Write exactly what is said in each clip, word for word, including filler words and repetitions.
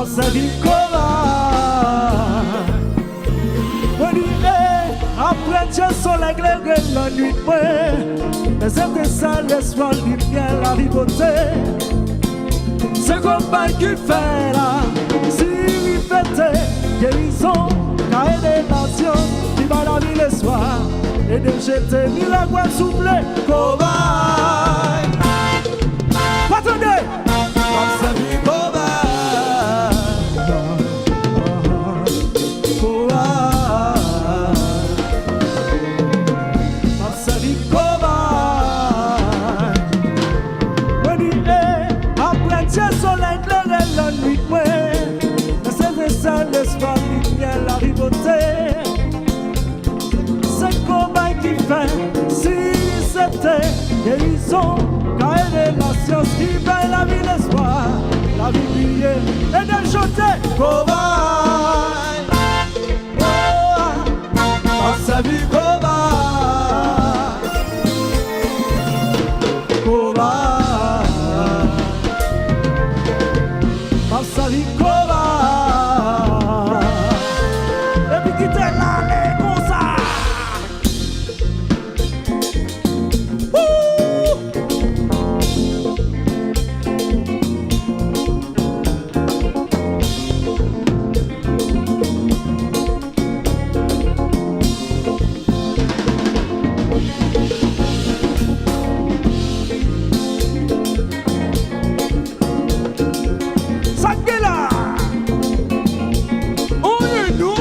Sèvi Koba. Mwen di, e, apre Dye solèy klere lannwit mwen, men se te sèl lespwa limyè lavi pote. Se Koba ki fè la, si li fete, gerizon, ka ede nasyon, ki bay lavi lespwa, ede jete mirak wè soufle, Koba. Pa tande! M ap sèvi Koba. Koba. M ap sèvi Koba. Mwen di, e, apre Dye solèy klere lannwit mwen, men se te sèl lespwa limyè lavi pote. Se Koba ki fè, si se te gerizon, ka ede lasyans ki bay lavi lespwa, lavi briye, ede chante Koba. Oh, m ap sèvi Koba. Koba. M ap sèvi Koba. Epi kite l ale konsa. Woo! Sa k gen la? Anyen non.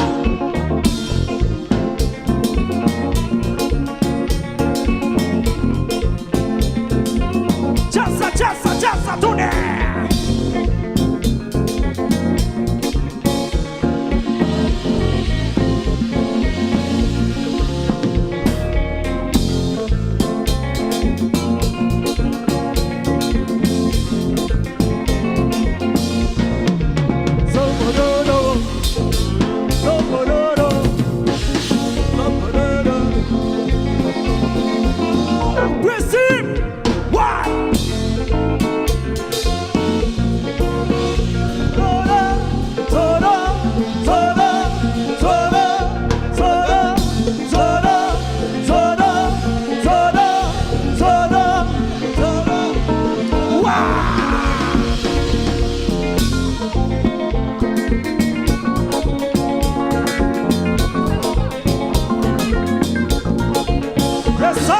Djaz sa, djaz sa, djaz sa, tounen! Prensip! Why? Yes, I.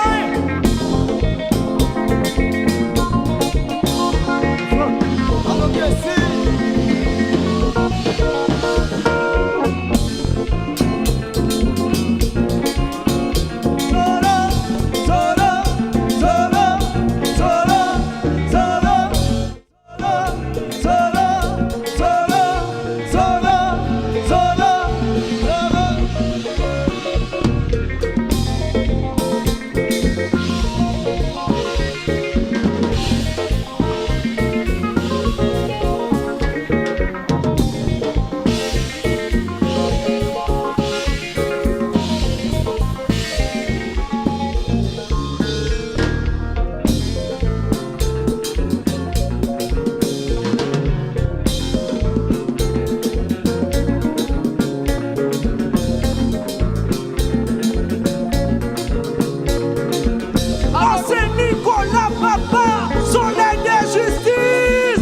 Ase Nikola papa, solèy de jistis.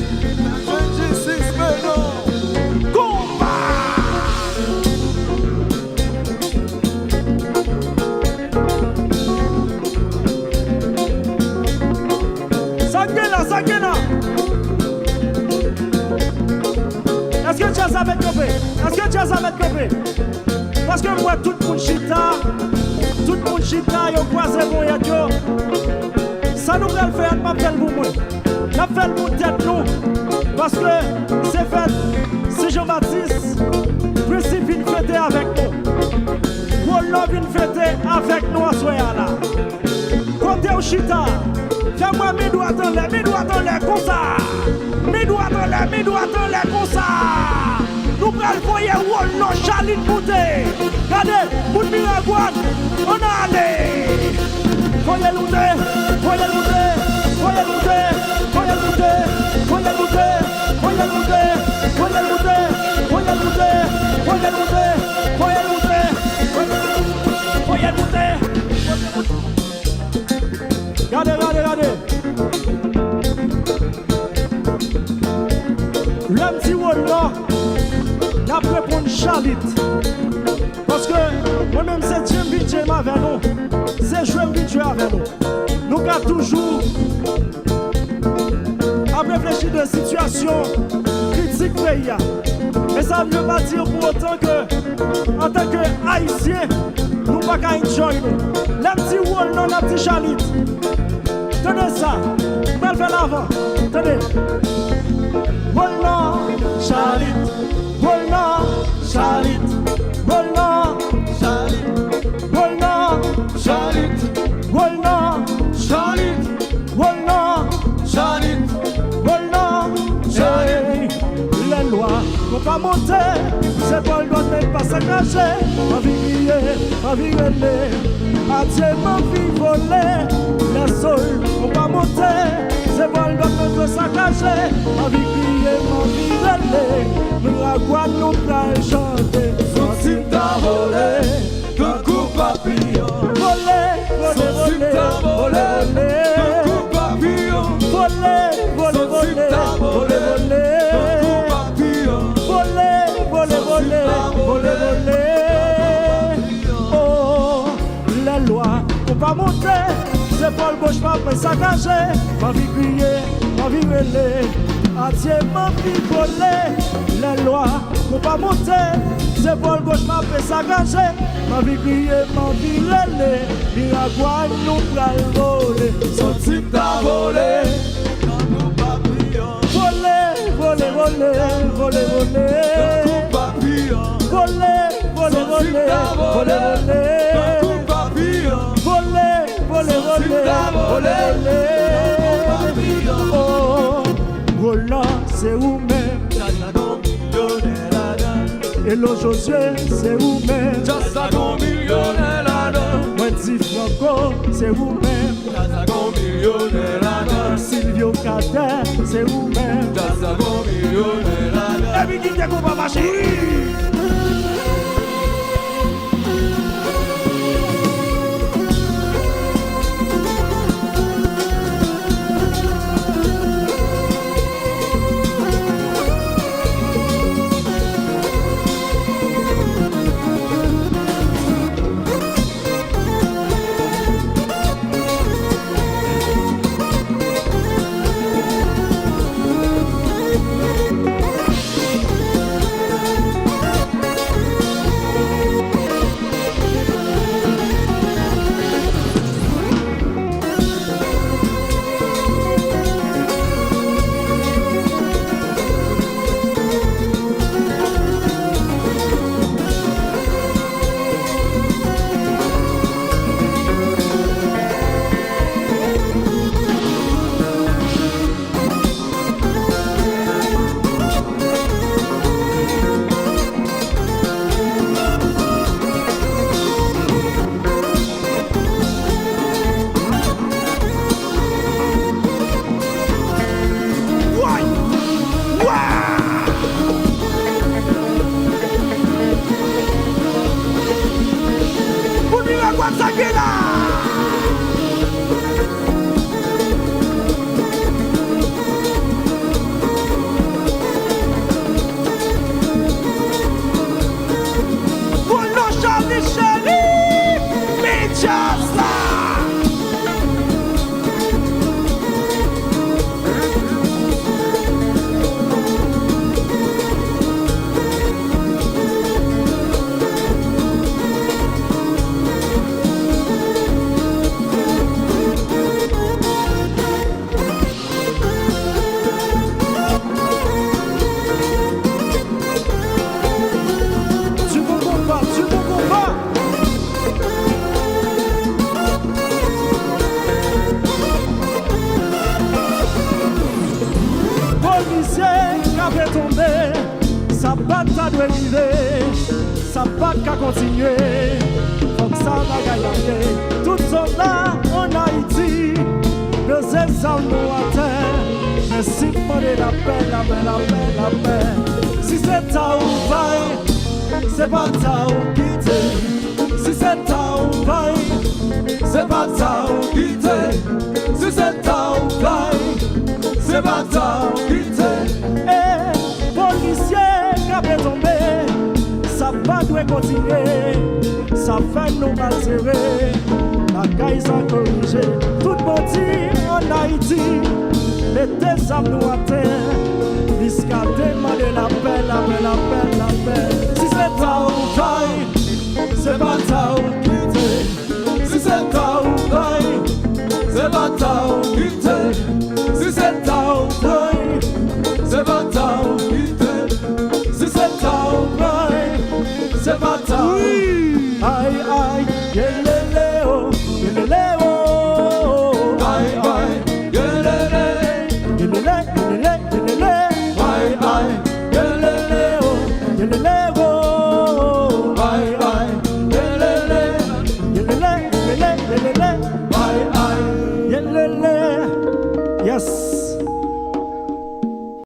Jwenn jistis, men non. Konba. Sa k gen la, sa k gen la? Èske djaz la mèt kanpe? Èske djaz la mèt kanpe? Paske m wè tout moun chita, tout moun chita, yo kwaze ponyèt yo. Sa nou pral fè a, n p ap fè l pou moun. N ap fè l pou tèt nou. Paske se fèt Sen Jan Batis, Prensip vin fete avèk nou. Wòlò vin fete avèk nou aswè a la. Kote w chita, fè m wè men dwat anlè, men dwat anlè konsa. Men dwat anlè, men dwat anlè konsa. Nou pral voye Wòlò Chalin moute. Gade, moun Miragwàn, ann ale. Voye l moute, voye l moute, voye l moute, voye l moute, voye l moute, voye l moute, voye l moute, Moute, voye l moute, voye l moute, voye l moute, voye l moute. Gade, gade, gade. Lè m di Roland, n ap reponn Chalit. Paske mwen menm se Dye m vin Dye m avè nou. Se jwe m vin jwe avè nou. Nou ka toujou ap reflechi de sitiyasyon kritik peyi a. Men sa ne veut pas dire pour autant que, antanke Ayisyen, nou pa ka enjoy nou. Lè m di Roland, n ap di Chalit. Tande sa, m pral fè l avan. Tande. Roland, Chalit, Roland, Chalit, Roland, Chalit, Roland, Chalit, Roland, Chalit, Roland, Chalit, Roland, Chalit. Lè lwa konpa monte, se pòl gòt men pa sakaje. M anvi kriye, m anvi rele, adye m anvi vole. Lè sol konpa monte, se pòl gòt men pa sakaje. M anvi kriye, m anvi rele, m ragwa nou pral chante. Santi m ta vole tankou papiyon. Vole, vole, vole, vole, vole. Tankou papiyon. Vole, vole, vole, vole, vole. Tankou papiyon. Vole, vole, vole, vole, vole. Oh, lè lwa konpa monte, se pòl goch pa mwen sakaje. M anvi kriye, m anvi rele, adye m anvi vole. Lè lwa konpa monte, se pòl goch pa mwen sakaje. M anvi kriye, m anvi rele, miragway nou pral vole. Santi m ta vole tankou papiyon. Vole, vole, vole, vole, vole. Tankou papiyon. Vole, vole, vole, vole, vole. Tankou papiyon. Vole, vole, vole, vole, vole. Oh, Roland, se ou menm. Djaz la gon milyonè ladan. Elo Josue, se ou menm. Djaz la gon milyonè ladan. Mwen di Franco, se ou menm. Djaz la gon milyonè ladan. Silvio Cadet, se ou menm. Djaz la gon milyonè ladan. Epi kite konpa mache. Woy! Wa! Pou nou wè kòb sa gen la! Pou nou Charly Cheri, men djaz la! Du bon konpa, du bon konpa. Polisye k ap tonbe, sa pa t ta dwe rive. Sa pa ka kontinye. Fòk sa bagay la ye. Tout zòn la ann Ayiti, poze zam nou atè. Men si n mande lapè, lapè, lapè, lapè, si Si se ta ou bay, se pa ta ou kite. Si se ta ou bay, se pa ta ou kite. Si se ta ou bay, se pa ta ou kite. E polisye k ap tonbe, sa pa dwe kontinye. Sa fè nou malsere. Bagay sa korije. Tout bandi ann Ayiti, mete zam nou atè. Miskaden mande lapè, lapè, lapè, lapè. Si se ta ou bay, se pa ta ou kite. Si se ta ou bay, se pa ta ou kite. Si se ta